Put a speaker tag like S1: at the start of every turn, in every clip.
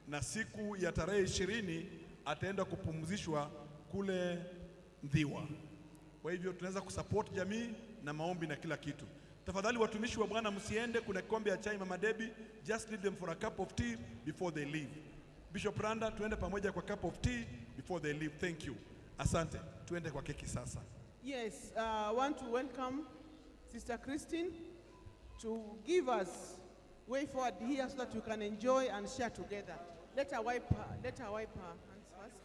S1: Na siku ya tarehe 20 ataenda kupumzishwa kule Ndhiwa. Kwa hivyo tunaweza kusupport jamii na maombi na kila kitu. Tafadhali watumishi wa Bwana msiende, kuna kikombe ya chai Mama Debbie, just leave them for a cup of tea before they leave. Bishop Randa, tuende pamoja kwa cup of tea before they leave. Thank you. Asante. Tuende kwa keki sasa.
S2: Yes, I want to welcome Sister Christine to give us way forward here so that we can enjoy and share together. Let her wipe her hands first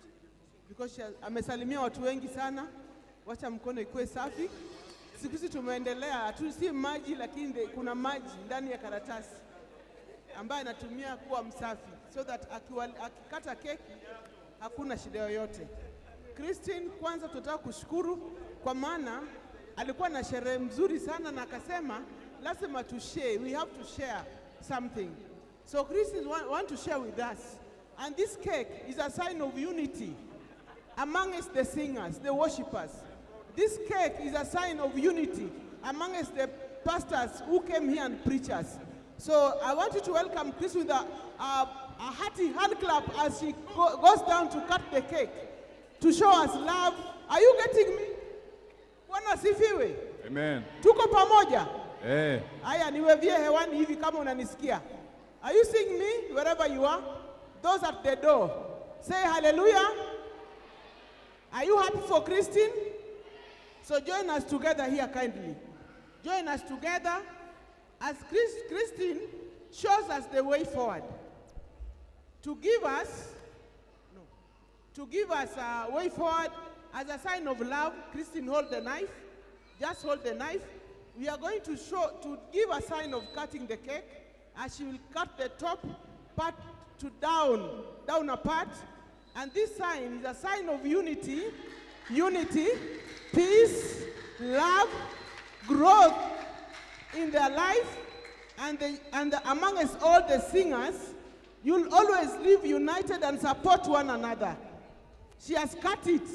S2: because amesalimia watu wengi sana. Wacha mkono ikuwe safi. Siku hizi tumeendelea, hatu si maji lakini kuna maji ndani ya karatasi ambaye anatumia kuwa msafi so that akikata keki hakuna shida yoyote. Christine, kwanza tunataka kushukuru kwa maana alikuwa na sherehe mzuri sana na akasema lazima to share, we have to share something. So Christine want to share with us. And this cake is a sign of unity amongst the singers, the worshippers. This cake is a sign of unity amongst the pastors who came here and preachers. So I want you to welcome Chris with a hearty hand clap as she goes down to cut the cake to show us love. Are you getting me? Bwana asifiwe.
S3: Amen.
S2: Tuko pamoja.
S3: Eh.
S2: Haya, niwevie hewani hivi kama unanisikia. Are you seeing me wherever you are? Those at the door, say hallelujah. Are you happy for Christine? So join us together here kindly. Join us together as Christine shows us the way forward. To give us, no, to give us a way forward as a sign of love. Christine, hold the knife. Just hold the knife. We are going to give a sign of cutting the cake as she will cut the top part to down, down a part. And this sign is a sign of unity, unity, peace, love, growth in their life, and amongst all the singers, you'll always live united and support one another. She has cut it.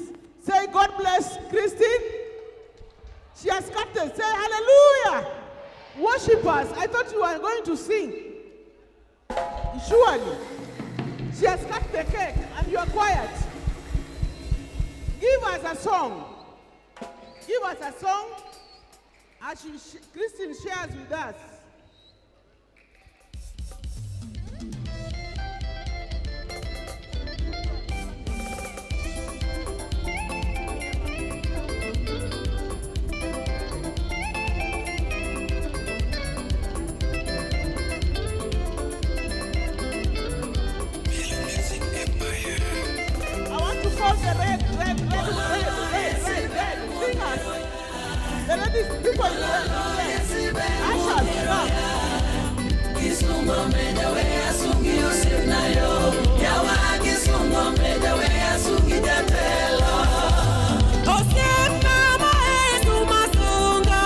S2: Say, God bless Christine. She has cut it. Say, hallelujah. Worshippers, I thought you were going to sing. Surely. She has cut the cake and you are quiet. Give us a song. Give us a song as Christine shares with us. I want to call the red, red, red, red, red, red, red singers. The ladies, people in red, red. Ushers, come.
S4: Kisungo medawe asungi osiepnayo yawa kisungo medawe asungi jatelo
S5: Osiepna ma Yesu masungo,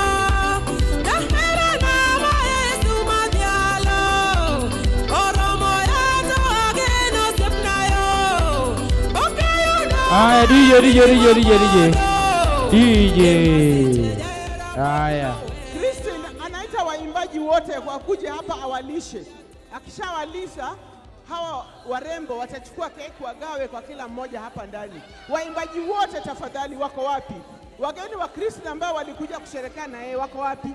S5: jaherana ma Yesu madhialo, oromo yato ageno osiepna yo, ok ayudo
S6: Haya, DJ, DJ, DJ, DJ, DJ. DJ. Haya.
S2: Christine anaita waimbaji wote kwa kuja hapa awalishe. Akishawalisha hawa warembo watachukua keki wagawe kwa kila mmoja hapa ndani. Waimbaji wote tafadhali, wako wapi? Wageni wa Christine ambao walikuja kusherehekea na yeye wako wapi?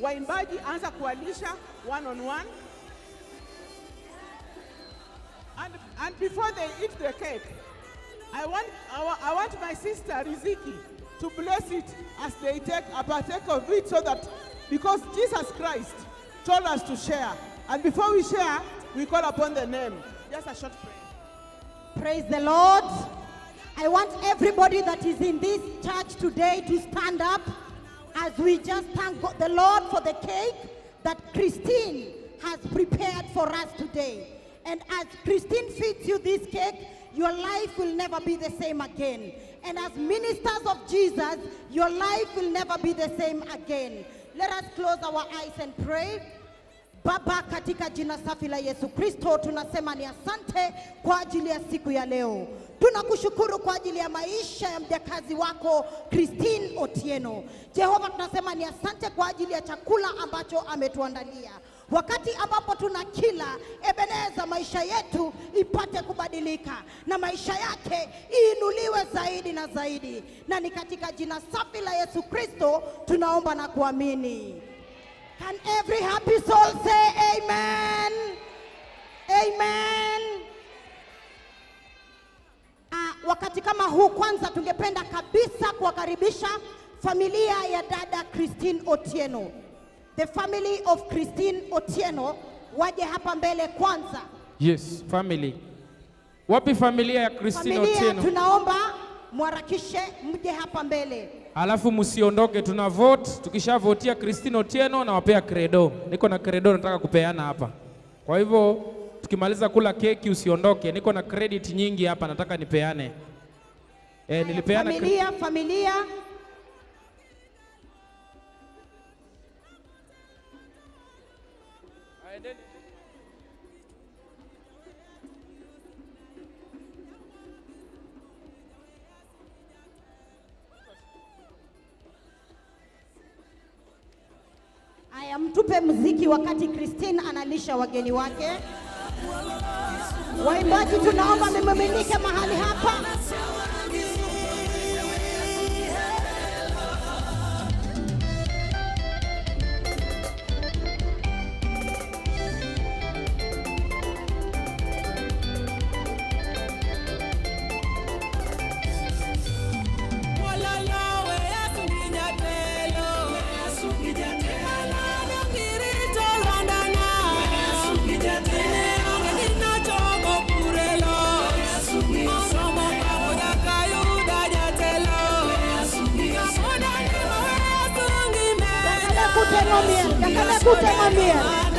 S2: Waimbaji, anza kuwalisha one on one. And before they eat the cake, I want my sister Riziki to bless it as they take a partake of it, so that, because Jesus Christ told us to share. And before we share, we call upon the name. Just a short prayer.
S7: Praise the Lord. I want everybody that is in this church today to stand up as we just thank God, the Lord for the cake that Christine has prepared for us today. And as Christine feeds you this cake, your life will never be the same again. And as ministers of Jesus, your life will never be the same again. Let us close our eyes and pray. Baba, katika jina safi la Yesu Kristo, tunasema ni asante kwa ajili ya siku ya leo. Tunakushukuru kwa ajili ya maisha ya mjakazi wako Christine Otieno. Jehova, tunasema ni asante kwa ajili ya chakula ambacho ametuandalia. Wakati ambapo tunakila Ebeneza, maisha yetu ipate kubadilika na maisha yake iinuliwe zaidi na zaidi, na ni katika jina safi la Yesu Kristo tunaomba na kuamini. Can every happy soul say amen? Amen. Wakati kama huu kwanza tungependa kabisa kuwakaribisha familia ya dada Christine Otieno. The family of Christine Otieno waje hapa mbele kwanza.
S6: Yes, family. Wapi familia ya Christine
S7: Familia
S6: Otieno?
S7: tunaomba mwarakishe mje hapa mbele.
S6: Alafu msiondoke, tuna vote. Tukishavotia Christine Otieno nawapea credo. Niko na credo nataka kupeana hapa. Kwa hivyo tukimaliza kula keki usiondoke, niko na credit nyingi hapa nataka nipeane. Nilipeana
S7: Familia, familia. Aya, mtupe mziki wakati Christine analisha wageni wake. Waimbaji tunaomba mimiminike mahali hapa. Jakale kute ng'omie, jakale kute ng'omie.